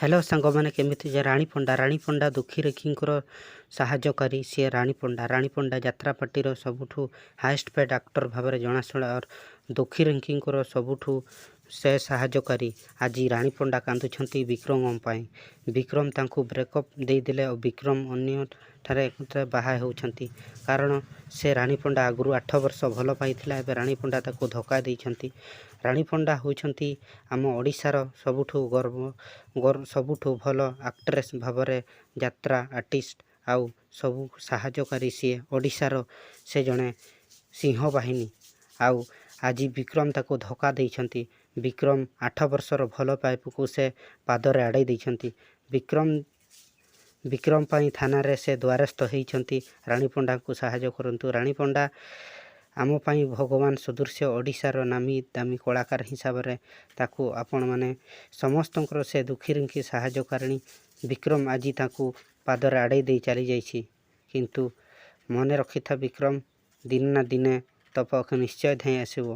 Hello ସାଙ୍ଗମାନେ, କେମିତି ଯେ ରାଣୀ ପଣ୍ଡା, ରାଣୀ ପଣ୍ଡା ଦୁଃଖୀରଙ୍କୀଙ୍କର ସାହାଯ୍ୟକାରୀ ସିଏ। ରାଣୀ ପଣ୍ଡା, ରାଣୀ ପଣ୍ଡା ଯାତ୍ରା ପାର୍ଟିର ସବୁଠୁ ହାଏଷ୍ଟ ପେଡ୍ ଆକ୍ଟର ଭାବରେ ଜଣାଶୁଣା। ଦୁଃଖୀରଙ୍କୀଙ୍କର ସବୁଠୁ ସେ ସାହାଯ୍ୟକାରୀ। ଆଜି ରାଣୀ ପଣ୍ଡା କାନ୍ଦୁଛନ୍ତି ବିକ୍ରମ ପାଇଁ। ବିକ୍ରମ ତାଙ୍କୁ ବ୍ରେକଅପ୍ ଦେଇଦେଲେ ଆଉ ବିକ୍ରମ ଅନ୍ୟଠାରେ ବାହା ହେଉଛନ୍ତି। କାରଣ ସେ ରାଣୀ ପଣ୍ଡା ଆଗରୁ 8 ବର୍ଷ ଭଲ ପାଇଥିଲା। ଏବେ ରାଣୀ ପଣ୍ଡା ତାକୁ ଧୋକା ଦେଇଛନ୍ତି। ରାଣୀ ପଣ୍ଡା ହେଉଛନ୍ତି ଆମ ଓଡ଼ିଶାର ସବୁଠୁ ଗର୍ବ, ସବୁଠୁ ଭଲ ଆକ୍ଟ୍ରେସ୍ ଭାବରେ, ଯାତ୍ରା ଆର୍ଟିଷ୍ଟ ଆଉ ସବୁ ସାହାଯ୍ୟକାରୀ ସିଏ। ଓଡ଼ିଶାର ସେ ଜଣେ ସିଂହବାହିନୀ। ଆଉ ଆଜି ବିକ୍ରମ ତାକୁ ଧୋକା ଦେଇଛନ୍ତି। ବିକ୍ରମ 8 ବର୍ଷର ଭଲ ପାଇବାକୁ ସେ ପାଦରେ ଆଡ଼େଇ ଦେଇଛନ୍ତି। ବିକ୍ରମ, ବିକ୍ରମ ପାଇଁ ଥାନାରେ ସେ ଦ୍ୱାରସ୍ଥ ହେଇଛନ୍ତି। ରାଣୀ ପଣ୍ଡାଙ୍କୁ ସାହାଯ୍ୟ କରନ୍ତୁ। ରାଣୀ ପଣ୍ଡା ଆମ ପାଇଁ ଭଗବାନ ସଦୃଶ୍ୟ। ଓଡ଼ିଶାର ନାମୀ ଦାମୀ କଳାକାର ହିସାବରେ ତାକୁ ଆପଣମାନେ ସମସ୍ତଙ୍କର ସେ ଦୁଃଖୀରଙ୍କୀ ସାହାଯ୍ୟକାରିଣୀ। ବିକ୍ରମ ଆଜି ତାକୁ ପାଦରେ ଆଡ଼େଇ ଦେଇ ଚାଲିଯାଇଛି। କିନ୍ତୁ ମନେ ରଖିଥା ବିକ୍ରମ, ଦିନେ ନା ଦିନେ ତୋ ପାଖକୁ ନିଶ୍ଚୟ ଧାଇଁ ଆସିବ।